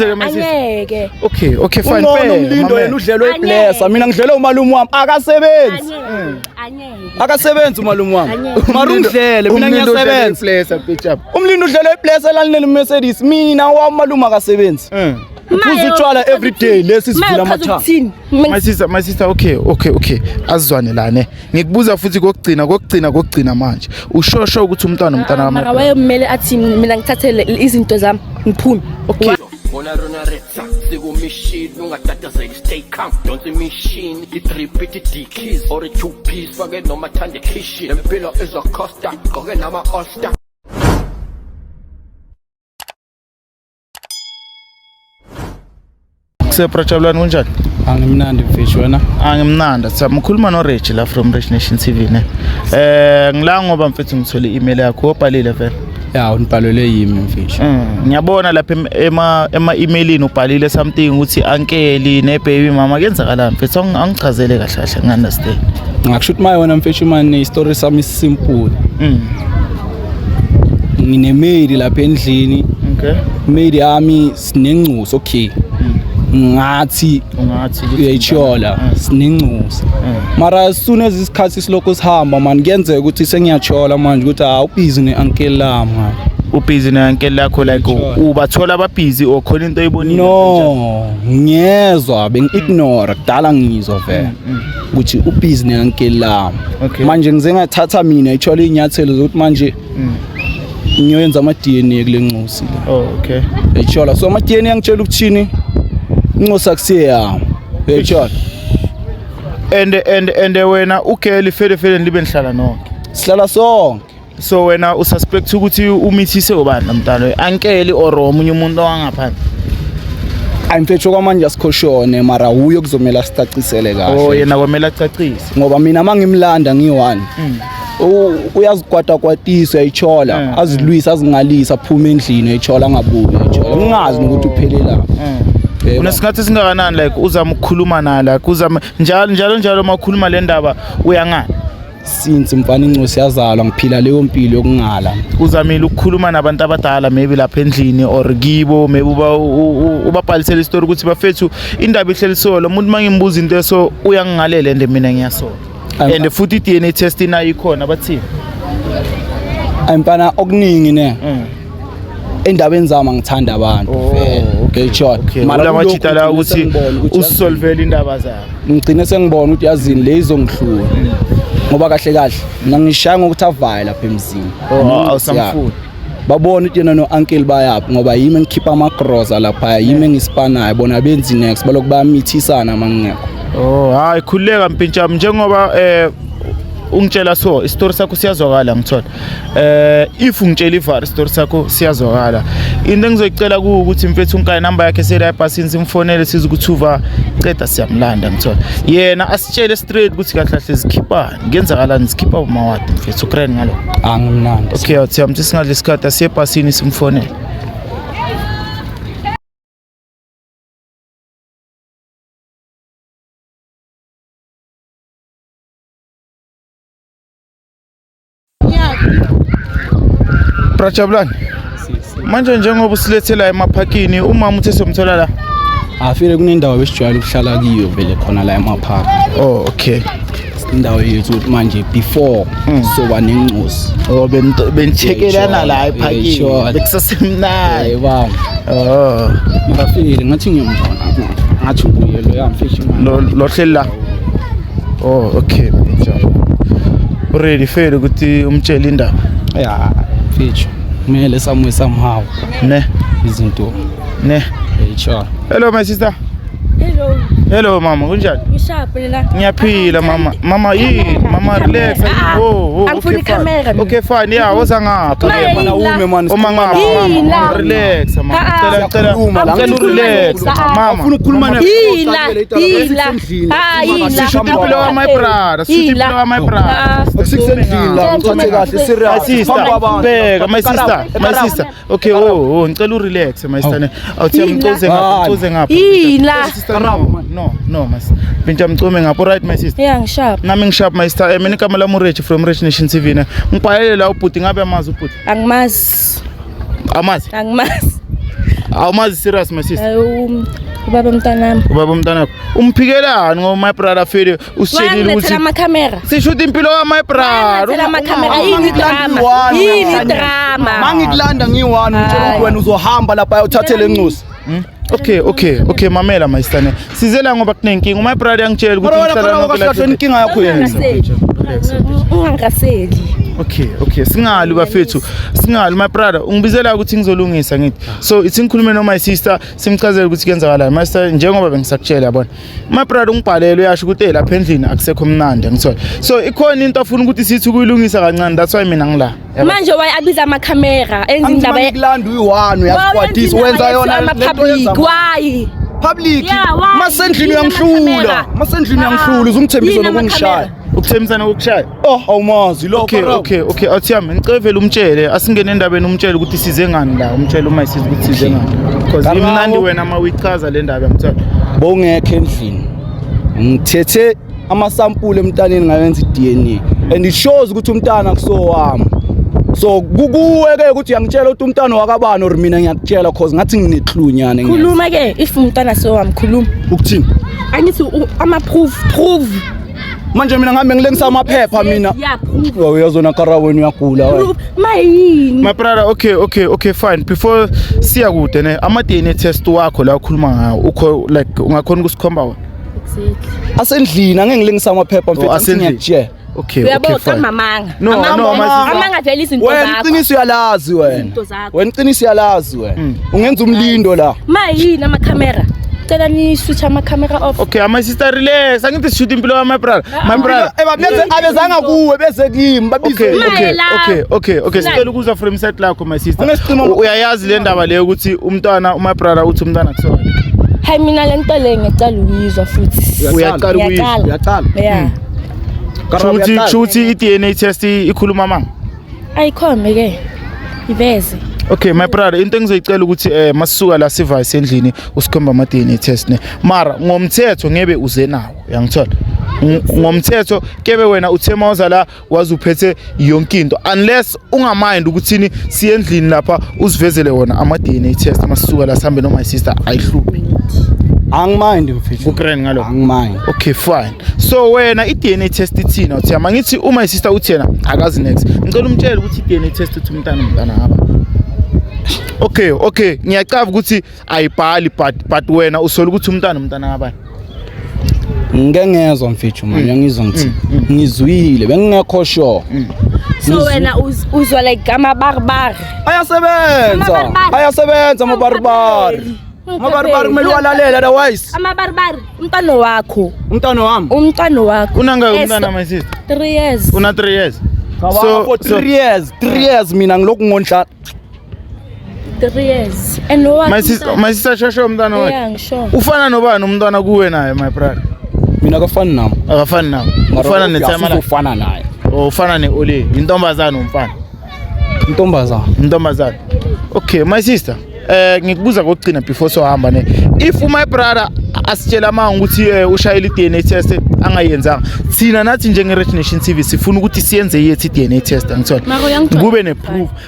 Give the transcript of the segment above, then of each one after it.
Angeke. Okay, okay fine. Ungcono Fair, umlindo mama. yena udlelwe Angeke. iblesa mina ngidlelwe umalume wami akasebenzi. Angeke. Angeke. Akasebenzi umalume wami. Angeke. Mara ungidlele mina Umlindo udlelwe ngiyasebenza. iblesa, bitch up. Umlindo udlelwe iblesa lalinele Mercedes mina wami umalume akasebenzi. Uphuza utshwala every day lesi Maye sivula uchaza amathanga. ukuthini? My sister, my sister, okay, okay, okay. Asizwane la ne. Ngikubuza futhi kokugcina, kokugcina, kokugcina manje. Ushosho ukuthi umntwana umntwana Mara wami. wayemele athi mina ngithathele izinto zami ngiphume. Okay. Bona rona retsa sikumishini ungatatazeli stay calm donsa imishini i-three piece i-dickies or i-two piece fake noma thande khishi lempilo izocosta gqoke nama-all-star. Kusepra Jabulani kunjani? Angimnandi mfethu wena. Angimnandi. Sami ngikhuluma no Rich la from Rich Nation TV ne. Ngila ngoba mfethu ngithole i-email yakho obhalile vele. Ya unibhalelwe yimi mfethu. Ngiyabona lapha ema emailini ubhalile something ukuthi ankeli ne baby mama kuyenzakalani mfethu angichazele kahle kahle ngi understand. Ngakusho ukuthi maye wena mfethu mani story sami simple. Ngine maid lapha endlini. Okay. Maid yami sinencuso okay. Ngathi Ungathi ukuthi uyayichola sinencuso. Mara as soon as isikhathi silokho sihamba man kuyenzeka ukuthi sengiyachola manje ukuthi ah ubhizi ne-uncle lami. Ubhizi ne uncle lakho like Sure. ubathola ababhizi or khona into oyibonile? No, ngiyezwa bengi-ignore kudala ngizwa vele ukuthi ubhizi ne-uncle lami. Okay. Manje ngize ngathatha mina ithole iy'nyathelo zokuthi manje ngiyoyenza ama-DNA kule ncosi le. Oh okay. Uyayithola so ama-DNA angitshela ukuthini incosi akusiye yami. Uyayithola And wena ugirl fele fele nibe nihlala nonke. sihlala sonke. So wena ususpect ukuthi umithise ubani lo mntwana uncle or omunye umuntu owangaphandle? Ayi mfethu kwamanje asikhoshone mara wuye kuzomela sicacisele Oh kahle yena kwamele acacise. ngoba mina uma ngimlanda ngiyi-one uyazikwatakwatisa uyayithola azilwise azingalise aphume endlini uyayithola angabuyi uyayithola ngingazi nokuthi uphelelaphi. Yebo. Unesikhathi esingakanani like uzama ukukhuluma naye like uzama njalo njalo njalo uma ukhuluma le ndaba uyangala? Since mfana incosi yazalwa ngiphila leyo mpilo yokungala. Uzamile ukukhuluma nabantu abadala maybe lapha endlini or kibo maybe uba ubabhalisele isitori ukuthi bafethu indaba ihleli so lo muntu mangimbuza into eso uyangingalela and mina ngiyasola. And futhi i-DNA test inayo ikhona bathini? Ayi mfana okuningi ne endabeni zami angithanda abantu vele uyayithola. Okay. Mara Ula kulokhu majita la ngigcine ukuthi sengibona ukuthi usisolvele indaba zakho. Ngigcine sengibona ukuthi yazini le izongihlula ngoba kahle kahle mina ngishaya ngokuthi avaye lapha emzini. Oh, awusamfuni. Babona ukuthi yena no-uncle bayaphi ngoba yimi engikhipha amagroza laphaya yimi engispanayo bona benzi next balokhu bayamithisana uma ngingekho. Oh, hayi khululeka mpintshami njengoba ungitshela so isitori sakho siyazwakala ngithola. If ungitshela ivar isitori sakho siyazwakala. Into engizoyicela kuwe ukuthi mfethu unkayi number yakhe sela ebhasini simfonele size ukuthi uva ceda siyamlanda ngithola. Yena asitshele straight ukuthi kahle kahle zikhiphani. Kuyenzakalani zikhipha umawadi mfethu ukraine ngalo. Angimnandi. Okay, awuthi amthi singadli isikhathi asiye ebhasini simfonele. Bra Jabulani. Manje njengoba usilethela emaphakini umama uthe somthola la. Afile kunendawo besijwayele ukuhlala kiyo vele khona la emaphaka. Oh okay. Indawo yethu ukuthi manje before soba nencosi. Oh benichekelana la ephakini. Sure. Bekusasemnandi. Yebo. Oh Ngafile ngathi ngiyambona. Ngathi ubuye lo yamfishi manje. lo lo hleli la. Oh okay njalo. Ready fair ukuthi umtshele indaba. Ya, mfethu. Kumele somewhere somehow Ne izinto ne. HR. Hello my sister. Hello. Hello mama kunjani? Ngishaphi nina? Ngiyaphila mama. Mama yini? Mama relax. Ah, Oh, oh, angifuni okay, fine. ikhamera mina. Okay fine. Yeah, woza ngapha. Maye, Mana ume man. Uma ngapha Yini mama. la? Relax mama. Ah, ah. Cela cela. Siyakhuluma la. Cela urelax Ah, ah. mama. Ufuna ukukhuluma naye. Yila, yila. Ah, yila. Sishuthi impilo ka my brother. Sishuthi impilo ka my brother. Ah. Akusendlini la ngithathe kahle My serious. sister, bheka my sister, my sister. Okay, oh, oh, ngicela urelax my sister. Awuthi mcoze ngapha, mcoze ngapha. Yila. Sister, no, no, no, my sister. Pinta mcome ngapha, right my sister. Yeah, ngishaphi. Nami ngishap my sister. Mina igama lami uRich from Rich Nation TV ne. Ngibhalele la ubhuti ngabe amazi ubhuti. Angimazi. Amazi. Angimazi. Awumazi serious, my sister? Hayi, ubaba mntanami. Ubaba umntanakho umphikelani ngoba my brother fele usitshelile Wayangilethela ukuthi amakhamera. sisho impilo ka my brother. Wayangilethela amakhamera. Yini drama? Yini drama? Mangikulanda ngiyi-one, ngitshela ukuthi wena uzohamba lapha uthathe le ncusi. Okay, mamela my sister, ne sizela ngoba kunenkinga. My brother yangitshela ukuthi Mara wena ngihlala khona nonke kahle la. inkinga yakho yini? Ungangaseli. Ungangaseli. Okay, singali bafethu, singali. My brother ungibizela ukuthi ngizolungisa, ngithi so ithi ngikhulume no my sister, simchazele ukuthi kuyenzakalani. My sister, njengoba bengisakutshela, yabona, my brother ungibhalele, uyasho ukuthi hey, lapha endlini akusekho mnandi, ngithola so ikhona into afuna ukuthi sithi ukuyilungisa kancane. That's why mina ngila, yabona? Manje why abiza amakhamera enza Angithi indaba mangikulanda uyi-one uyazikwatisa, wenza yona ama lento public yenza why? Public. Yeah, why? Masendlini Yini uyangihlula. amakhamera? Masendlini Ah. uyangihlula, uzungithembisa Yini nokungishaya. amakhamera? Ukuthembisana kokushaya? Oh, awumazi lo. Okay, awuthiyami, ngicela vele umtshele, asingene endabeni, umtshele ukuthi size ngani la, umtshele uma isize ukuthi size ngani, because Karabo. imnandi wena uma uyichaza le ndaba, ngithola. Bowungekho endlini, ngithethe amasampuli emntaneni, ngayenza i-DNA and it shows ukuthi umntana kusowami. So kukuwe-ke ukuthi uyangitshela ukuthi umntana wakabani or mina ngiyakutshela, cause ngathi ngine-clue nyana engiyazi. Khuluma ke, if umntwana sowami, khuluma. Ukuthini? Angithi ama-proof, proof. Manje mina ngihambe ngilengisa amaphepha mina? Yeah, proof. Uyazona kara, wena uyagula wena. Proof mayini? My brother, okay, fine. Before siya kude ne, ama DNA test wakho la ukhuluma ngawo, ukho like ungakhona ukusikhomba wona? Exactly. Asendlini, angeke ngilengisa amaphepha Oh, mfethu, angithi asendlini. ngiyakutshela. Okay, Uyabo fine. kamamanga. No, my sister. Amanga vele izinto Wena zakho. iqiniso uyalazi wena. Izinto zakho. Wena iqiniso uyalazi wena, ungenza umlindo la. Mayini amakhamera? Cela ni switch amakhamera off. Okay, my sister, relax. Angithi sishoot impilo ka my brother. My brother. Eh, beze abezanga kuwe, beze kimi, babize. Okay, Mayela. okay. Sinani. Sicela ukuza from side lakho, my sister. Angesicima- Uyayazi le ndaba leyo ukuthi umntwana, my brother uthi umntwana kusona. Hayi, mina le nto le ngiyacala ukuyizwa futhi. Uyaqala ukuyizwa. Ngiyaqala. Uyaqala. Yeah. Shuthi i-DNA test ikhuluma manga. Ayikhombe ke, iveze. Okay, my brother, into engizoyicela ukuthi masisuka la siva endlini usikhomba ama DNA test ne. Mara ngomthetho ngebe uze nawo, uyangithola? Ngomthetho kebe wena uthe mawuza la wazuphethe yonke into, unless ungamind ukuthini siye endlini lapha usivezele wona ama DNA test masisuka la sihambe no my sister, ayihluphi. Angimind mfethu. Ku-grand ngalokho? Angimind. Okay, fine. So wena i-DNA test ithina uthi ama ngithi uma sister uthi yena akazi next. Ngicela umtshele ukuthi i-DNA test uthi umntana ngaba. Okay, ngiyacava ukuthi ayibhali, but wena usola ukuthi umntana ngabani. Ngike ngezwa mfethu manje, uyangizwa ngithi ngizwile, bengingekho sure. So wena uzwa like amabaribari. Ayasebenza. Amabaribari. Ayasebenza amabaribari. Amabaribari kumele uwalalela, otherwise Amabaribari, umntwana wakho. Umntana wami. Umntwana wakho. Unangaki umntana, my sister? 3 years. Una 3 years. So for 3 years, 3 years mina ngilokhu ngondla. 3 years and no. My sister shosho umntana wakhe. Yeah, ngisho. Ufana nobani umntwana kuwe naye, my brother? Mina kafani nami. Akafani nawe. Ufana netimer lakhe. Ufana naye. Oh, ufana ne-Ole. Intombazana, umfana? Intombazana. Intombazana. Okay, my sister. Ngikubuza kokugcina before sohamba ne. If my brother asitshela manga ukuthi ushayela i-DNA test angayenzanga, thina nathi njenge Rich Nation TV sifuna ukuthi siyenze yethu i-DNA test, angithola. Mara uyangithola.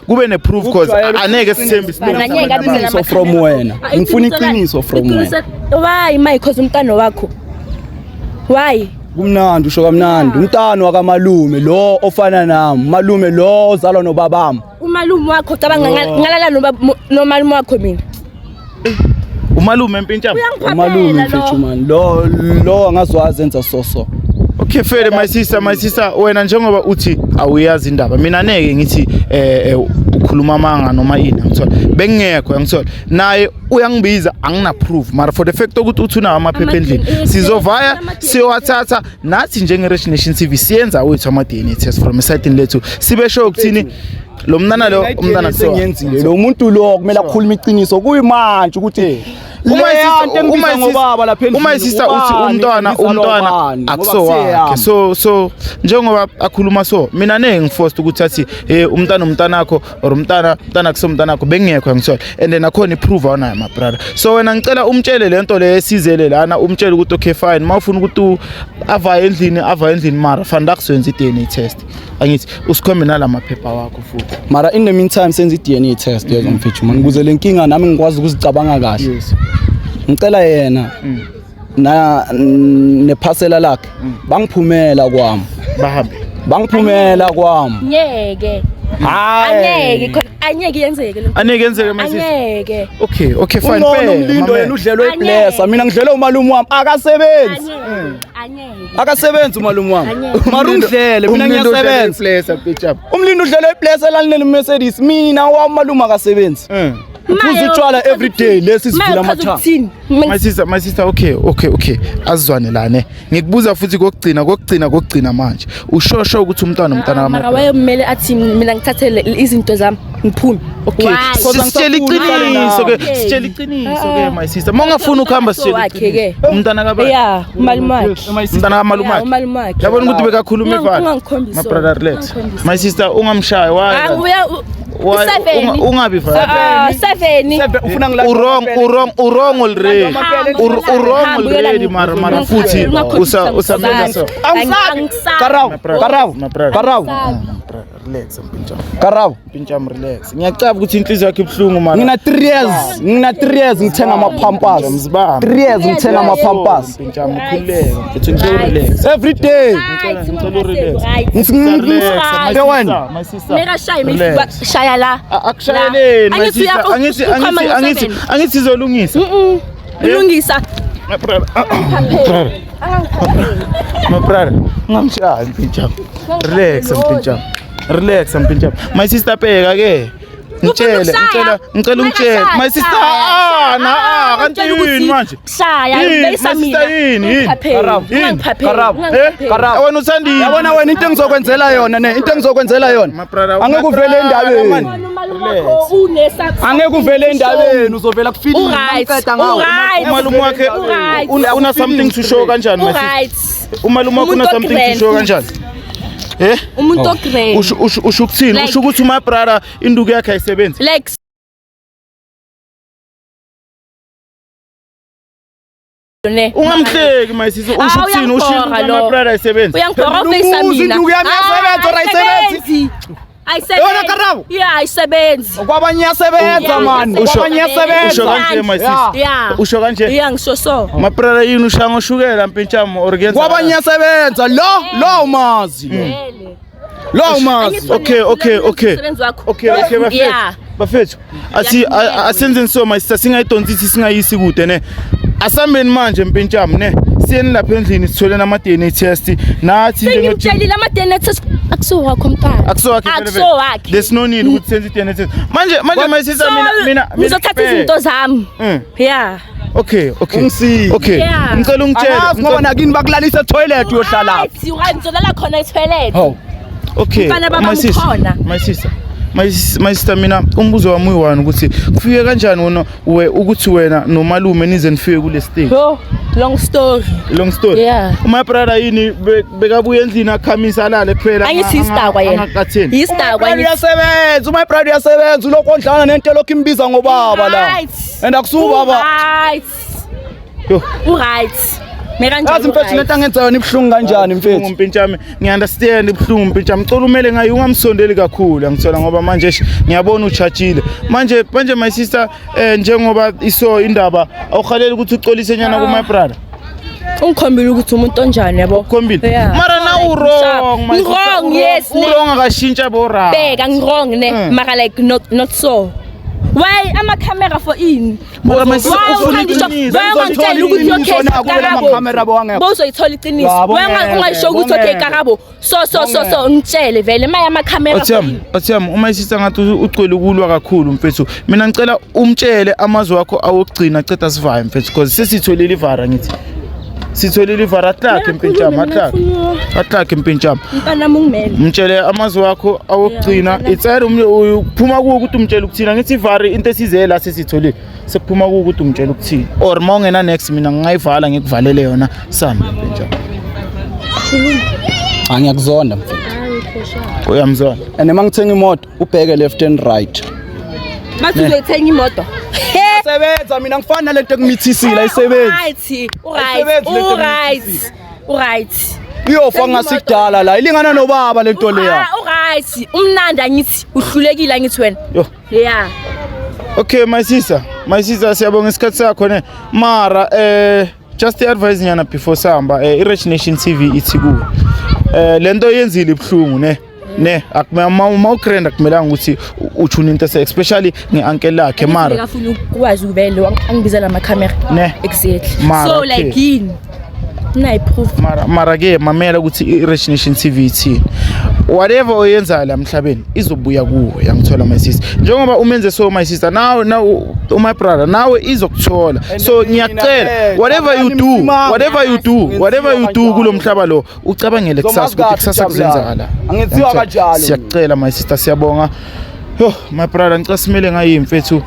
Kube ne proof cause Ukujwayela aneke sithembe Bana, ngeke abize Iqiniso from wena. Ah, Ngifuna iqiniso iqiniso from wena. Why my cause umntwana wakho, why? Kumnandi, usho kamnandi. Umntana wakamalume lo ofana nami, malume lo ozalwa nobabami. Umalume wakho, cabanga ngalala nomalume wakho mina. Umalume empintshana. Umalume Uyangiphaphela mfethu lo. man, lo angazwazi enza so. Okay, fair, my sister, my sister, wena njengoba uthi awuyazi indaba, mina neke ngithi ukhuluma amanga noma ini, angithola. Bengingekho, angithola. Naye uyangibiza, angina proof, mara for the fact ukuthi uthi unawo amaphepha endlini, Ama-DNA sizovaya ama-DNA. siyowathatha nathi njenge Rich Nation TV, siyenza wethu ama DNA test from esayidini lethu, sibe sure ukuthini lo mntana lo umntana sengiyenzile lo muntu lo kumele akhulume iqiniso kuyimanje ukuthi Uma Leya nto engibiza ngobaba lapha endlini, uma sister uthi ubani umntwana engizalwa umntwana ubani, ngoba akuso wakhe. kuseyami. So njengoba akhuluma so mina ne ngiforced ukuthi athi eh umntana umntanakho or umntana umntana kusomntanakho bengekho ngithola and then akhona iprove awunayo my brother. So wena ngicela umtshele lento le esizele lana, umtshele ukuthi okay fine, mawufuna ukuthi avaye endlini avaye endlini, mara fanele akusenza i-DNA test, angithi usikhombe nalamaphepha wakho futhi. Mara in the meantime senze i-DNA test yezwa mfethu man, ukuze le nkinga nami ngikwazi ukuzicabanga kahle. Yes. Ngicela yena na nephasela lakhe bangiphumela kwami. Bahambe. Bangiphumela kwami. Ngeke. Hayi. Angeke khona, angeke yenzeke lento. Aneke yenzeke my sister. Angeke. Okay fine. Ungcono Bheka, umlindo mamela. yena udlelwe iblesa, mina ngidlelwe umalume wami akasebenzi. Angeke. Angeke. Akasebenzi umalume wami. Angeke. Mara ungidlele mina Umlindo udlele ngiyasebenza. iblesa, bitch up. Umlindo udlelwe iblesa elalini Mercedes, mina wami umalume akasebenzi. Uphuza utshwala every day, lesi sivula amathanga. My sister, okay, azizwane lane. Ngikubuza futhi kokugcina, kokugcina, kokugcina manje. Ushosho ukuthi umntwana umntana Mara kama. wayemele athi mina ngithathele izinto zami ngiphume. Okay. Why? Sitshela iqiniso ke, Okay. sitshela iqiniso ke my sister. Mawungafuni ukuhamba sitshela. Wakhe ke. Iqiniso. Umntana kaba. Yeah, umalume wakhe. Umntana kamalume Yeah, wakhe. umalume wakhe. Yabona ukuthi bekakhuluma ivalo. Ungangikhombisi. My brother, relax. Ungangikhombisi. My sister, ungamshayi why? Ah, uya Why? seven. Ungabi violent. Ah, 7. Ufuna Urong, urong, urong already. Urong already mara mara futhi usa usamela so. Angisabi. Karau, Karau, My brother. Karau, Relax mpintsham. Karau. Mpintsham, relax. Ngiyacaba ukuthi inhliziyo yakho ibuhlungu mara. Ngina 3 years, ngina 3 years ngithenga ama-pampers. Mzibambe. 3 years ngithenga ama-pampers. Mpintsham, ukhululeke. Mfethu ngicela urelax. Every day. Ngicela urelax. Ngisi- My wena. sister, my sister. Mekashaye Relax. shaya la. Akushayeleni my Angithi sister. Angithi ukhama angithi angithi ngo-seven. angithi sizolungisa. Ulungisa. My brother. Brother. My brother. Ungamshayi mpintsham. Relax mpintsham. Relax mpintsham. My sister, bheka ke. Ngitshele, ngicela, ngicela ungitshele. My sister, ah na ah kanti yini manje? Shaya, Yini? beyisa My sister, mina. yini, yini? Karabo. Ungangiphapheli. Karabo. Eh? Karabo. Wena uthandile. Yabona wena into engizokwenzela yona ne, into engizokwenzela yona. My brother, Angeke my uvele brother, endabeni. man. Angeke uvele endabeni, uzovela kufilimi. Uright. Ngiqeda ngawe. Uright. Umalume wakhe Uright. una something to show kanjani my sister? Uright. Umalume wakhe una Umuntu something to o-grand. show kanjani? Eh? Umuntu o-grand. Usho ukuthini? Like- Usho ukuthi my brother induku yakhe ayisebenzi? Like ne. Ungamhleki my sister. Usho Ah, ukuthini? Usho uyangibhora ukuthi lo. my brother ayisebenzi? Uyangibhora ufeyisa Umuzi, mina. induku yami iyasebenza or ayisebenzi? Ayisebenzi. Yona Karabo? Yeah, ayisebenzi. Kwabanye iyasebenza Yeah, man, iyasebenza. kwabanye Usho iyasebenza. kanje my sister. Yeah. Usho kanje. Yeah, ngisho so. My brother, yini ushaya ngoshukela mpintshamo or kuyenza? Kwabanye iyasebenza lo umazi lo. Vele. Lo umazi. Okay. Umsebenzi wakho. Okay, bafethu. Yeah. Bafethu. Asi asenzeni so my sister, singayidonsisi singayisi kude ne. Asambeni manje mpintshamo ne. Siyeni lapha endlini sithole nama DNA test nathi njenge Sengimtshelile ama DNA test akusiwo wakho mntwana. Akuso wakhe vele vele. Akusiwo wakhe. There's no need ukuthi senze i-DNA test. Manje my sister, So, mina ngizothatha izinto zami. Yeah. Okay. Ungisize. Okay. Yeah. Ngicela ungitshele. Angazi ngoba nakini bakulalisa etoilet uyohlala. Right, right, ngizolala khona etoilet. Hawu. Okay. Mfana baba My sister. ngikhona. My sister. My sister, mina umbuzo wami uyi-one ukuthi kufike kanjani wena we ukuthi wena nomalume nize nifike kule stage? Yo, long story. Long story. Yeah. My brother yini bekabuya endlini akhamisa alale kuphela. Angithi isidakwa yena. Angakatheni. Isidakwa Brother uyasebenza, my brother uyasebenza, ulokhu ondlana nento lokhu imbiza ngobaba la. Right. And akusuba baba. Right. Yo. Uright. Mekanjani? Yazi mfethu lento angenza yona ibuhlungu kanjani mfethu. Mpintshami, ngiunderstand ibuhlungu mpintshami. Ngicela umele ngayo ungamsondeli kakhulu, angithola ngoba manje eish, ngiyabona uchajile. Manje my sister, njengoba iso indaba awuhaleli ukuthi ucolise nyana ku my brother. Ungikhombile ukuthi umuntu onjani yabo. Ukhombile. Yeah. Mara na u wrong my sister. Wrong, yes. Ne. Wrong akashintsha bo ra. Bheka ngi-wrong ne. Mara like not so. Why ama camera for ini? Mara my sister Why ufuna ungangisho? iqiniso. Why ungangitshela ukuthi okay Iqiniso na kule Karabo? makhamera bowangekho. Bowuzoyithola iqiniso. Ya, Why bongeke, ungasho ukuthi okay bongeke. Karabo? So ngitshele vele maye ama camera for Othiyam, ini? Othiyam, uma sister ngathi ugcwele ukulwa kakhulu mfethu. Mina ngicela umtshele amazwi wakho awokugcina ceda sivaye mfethu because sesitholile ivara ngithi. Sitholile ivari atlakhe mpintshama atlakhe. Atlakhe mpintshama. Mntanami ungimele. Mtshele amazwi wakho awokugcina. Yeah, It's either uphuma kuwo ukuthi umtshele ukuthina ngithi ivari into esize la sesitholile. Sekuphuma kuwo ukuthi umtshele ukuthini. Or mawungena next mina ngingayivala ngikuvalele yona sambe mpintshama. Ah, ngiyakuzonda mfethu. Uyamzona. And uma ngithenga imoto ubheke left and right. Bathi uzoyithenga imoto. Sebenza mina ngifana nalento ekumithisile ayisebenzi. Right, right, Ayisebenzi lento right, right. Iyofa ngasikudala la ilingana nobaba lento leya. Uright, umnandi angithi uhlulekile angithi wena. Yo. Yeah. Okay my sister, my sister siyabonga isikhathi sakho ne. Mara just advice nyana before sihamba iRich Nation TV ithi kuwe. Lento yenzile ibhlungu ne. Ne akumele uma ugrand akumelanga ukuthi uthune into especially ngeuncle lakhe mara Ngafuna ukwazi ubele angibizela ama camera. Ne. Exactly. Mara, So okay. like yini? Nayi proof. Mara ke mamela ukuthi iRich Nation TV ithini. Whatever oyenzayo la emhlabeni izobuya kuwe yangithola my sister. Njengoba umenze so my sister now now my brother nawe izokuthola. So ngiyacela whatever you do, whatever you do, whatever you do kulo mhlaba lo ucabangele kusasa ukuthi kusasa kuzenzakala. Angenziwa kanjalo. Siyacela my sister siyabonga. Yo my brother ngicela simele ngayi mfethu.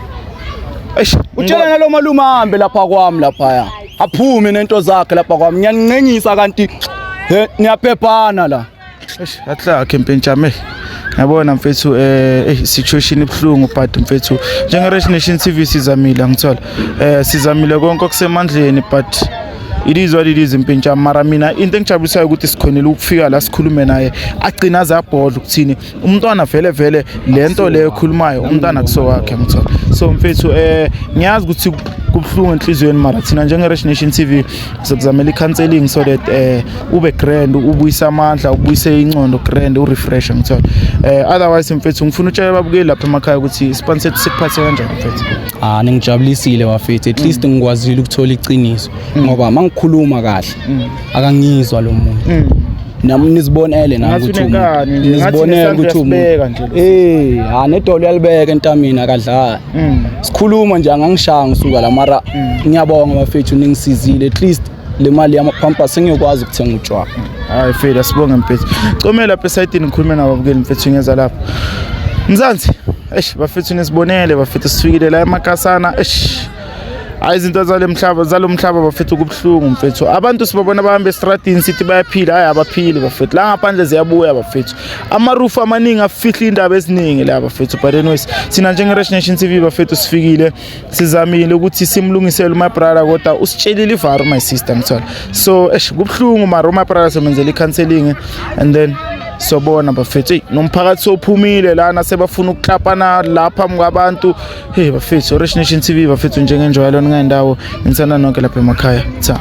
Eish Utshela nalo malume ahambe lapha kwami lapha. Aphume nento zakhe lapha kwami. Ngiyaninqengisa kanti niyaphephana la. Eish atlakhe mpintshame. Ngiyabona mfethu situation ibhlungu but mfethu njenge Rich Nation TV sizamile ngithola. Sizamile konke okusemandleni but it is what it is mpintshame. Mara mina into engijabulisayo ukuthi sikhonile ukufika la sikhulume naye agcina azabhodla ukuthini umntwana vele vele lento leyo ekhulumayo umntwana kusowakhe ngithola. So mfethu ngiyazi ukuthi kubhlungu enhliziyweni mara thina njenge Rich Nation TV sizokuzamela i-counseling so that ube grand ubuyise amandla ubuyise ingqondo grand urefresh ngithola. Otherwise mfethu ngifuna utshela ababukeli lapha emakhaya ukuthi ispan sethu sikuphathe kanjani mfethu. Ah, ningijabulisile bafethu. At least ngikwazile ukuthola iqiniso ngoba mangikhuluma kahle akangizwa lo muntu. Nami nizibonele nami Ngathi ukuthi unenkani nje, ngathi nizibonele nesandla ukuthi uyasibeka nje lo. Ah nedolo uyalibeka entamini akadlali. Sikhuluma nje angangishaya ngisuka la mara ngiyabonga bafethu ningisizile at least le mali yama pampers sengiyokwazi ukuthenga utshwala. Hayi fela sibonge mfethu. Comela lapha esayidini ngikhulume nababukeli mfethu ngeza lapha. Mzansi, eish bafethu nisibonele bafethu sifikile la emakasana eish. Hayi izinto zalomhlaba zalomhlaba bafethu kubhlungu mfethu. Abantu sibabona bahamba estradini sithi bayaphila, hayi abaphili bafethu. La ngaphandle ziyabuya bafethu. Amarufu amaningi afihla indaba eziningi la bafethu. But anyways, thina njenge Rich Nation TV bafethu sifikile sizamile ukuthi simlungisele my brother kodwa usitshelile ivaru my sister ngithola. So eish kubhlungu mara my brother somenzela i-counseling and then sobona bafethu. Hey nomphakathi sophumile lana sebafuna ukuklapana lapha ngabantu. Hey bafethu Rich Nation TV bafethu njengenjwayelo ningendawo ngisana nonke lapha emakhaya. Tha.